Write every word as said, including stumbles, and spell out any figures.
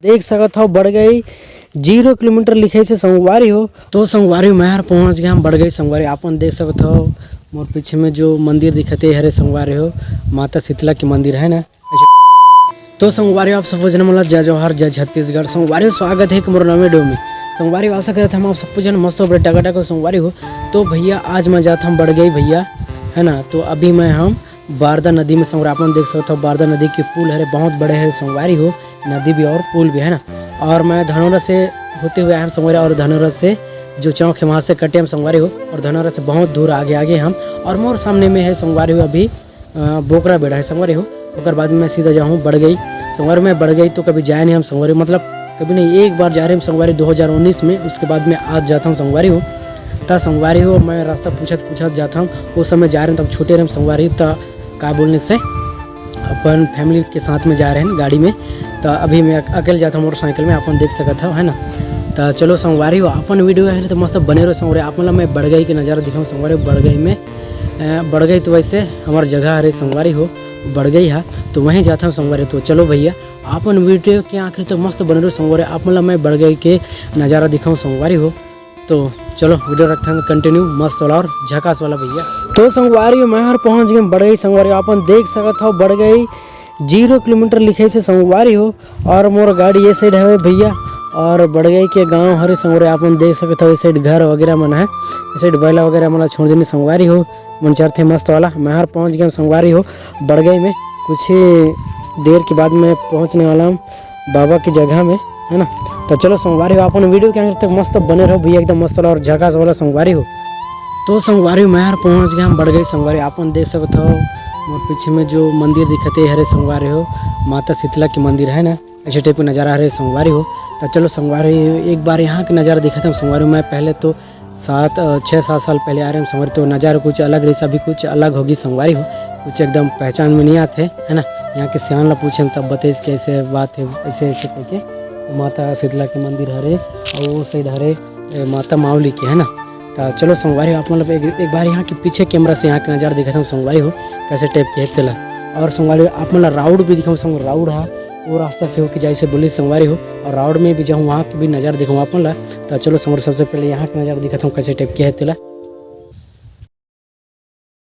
देख सकत हव बड़गई जीरो किलोमीटर लिखाइस हे संगवारी हो। तो संगवारी हो, मैं हर पहुँच गए हँव बड़गई संगवारी। आपन देख सकत हव मोर पीछे में जो मंदिर दिखत हे, हरे संगवारी हो, माता शीतला के मंदिर हे ना। तो संगवारी हो, आप सबो झन मन ला जय जोहार, जय छत्तीसगढ़। संगवारी हो, स्वागत हे एक मोर नवे video में। संगवारी हो, आशा करत हँव आप सबो झन मस्त हो, बड़े टकाटक हो संगवारी हो। तो भैया, आज मैं जात हँव बड़गई भैया, हे ना। तो अभी मैं हँव बारदा नदी में संगवारी, आपन देख सकत हव बारदा नदी के पुल हरे, बहुत बड़े हरे संगवारी हो, नदी भी और पुल भी, हे ना। और मैं धनौरा से होते हुए आए हँव संगवारी, और धनौरा से जो चौक हे वहाँ से कटे हँव संगवारी हो, और धनौरा से बहुत दूर आगे आगे हँव। और मोर सामने में हे संगवारी हो अभी, अ, बोकरा बेड़ा हे संगवारी हो, ओकर बाद में मैं सीधा जाहूँ बड़गई। संगवारी, मैं बड़गई तो कभी जाए नहीं हँव संगवारी, मतलब कभी नहीं, एक बार जाए रहेन संगवारी दो हज़ार उन्नीस में, उसके बाद मैं आज जात हँव संगवारी हो। त संगवारी हो, मैं रास्ता पूछत पूछत जात हँव, ओ समय जाए रहेन तब छोटे रहेन संगवारी, त का बोलने से अपन family के साथ में जाए रहेन गाड़ी में। त अभी मैं अक-, अकेले जात हँव मोटरसाइकिल में, आपन देख सकत हव, हे ना। त चलो संगवारी हो, आपन video हे त मस्त बने रहो संगवारी। आपन ला मैं बड़गई के नजारा दिखाहूँ संगवारी हो, बड़गई में, अ, बड़गई तो वैसे हमर जगह हरे संगवारी हो, बड़गई हा, तो वहीं जात हँव संगवारी। तो चलो भैया, आपन video के आखिरी तक मस्त बने रहो संगवारी। आपन ला मैं बड़गई के नजारा दिखाहूँ संगवारी हो। तो चलो video रखथन continue, मस्त वाला और झकास वाला भैया। तो संगवारी हो, मैं हर पहुँच गए बड़गई संगवारी हो। आपन देख सकत हव बड़गई जीरो किलोमीटर लिखाइस हे संगवारी हो, और मोर गाड़ी ये side हवे भैया, और बड़गई के गाँव हरे संगवारी। आपन देख सकत हव ये side घर वगैरह मन हे, ये side बैला वगैरह मन ला छोड़ देनी संगवारी हो, मन चरथे मस्त वाला। मैं हर पहुँच गए संगवारी हो बड़गई में, कुछ ही देर के बाद मैं पहुँचने वाला हूँ बाबा की जगह में, हे ना। तो चलो संगवारी हो, आपन video के आखिर तक मस्त बने रहो भैया, एकदम मस्त वाला और झकास वाला संगवारी हो। तो संगवारी हो, मैं हर पहुँच गए हँव बड़गई संगवारी। आपन देख सकत हव मोर पीछे में जो मंदिर दिखत हे हरे संगवारी हो, माता शीतला के मंदिर हे ना, ऐसे type के नजारा हरे संगवारी हो। त चलो संगवारी हो, एक बार यहाँ के नजारा दिखात हँव संगवारी हो। मैं पहले तो सात, अ, छः सात साल पहले आए रहेन संगवारी, तो नजारा कुछ अलग रहिस, अभी कुछ अलग होगे संगवारी हो, कुछ एकदम पहचान में नहीं आत हे, हे ना। यहाँ के सियान ला पूछेन तब बताइस कि ऐसे बात हे, ऐसे ऐसे करके माता शीतला के मंदिर हरे, और वो side हरे, ए, माता मावली के, हे ना। त चलो संगवारी हो, आप मन ला एक, एक बार यहाँ के पीछे camera से यहाँ के नजारा दिखात हँव संगवारी हो, कैसे type के हे तेला। और संगवारी हो, आप मन ला road भी दिखाहूँ संग, road हा वो रास्ता से होके जाइस हे बोलिस संगवारी हो, और road में भी जाहूँ, वहाँ के भी नजारा दिखाहूँ आप मन ला। त चलो संगवारी, सबसे पहले यहाँ के नजारा दिखात हँव कैसे type के हे तेला।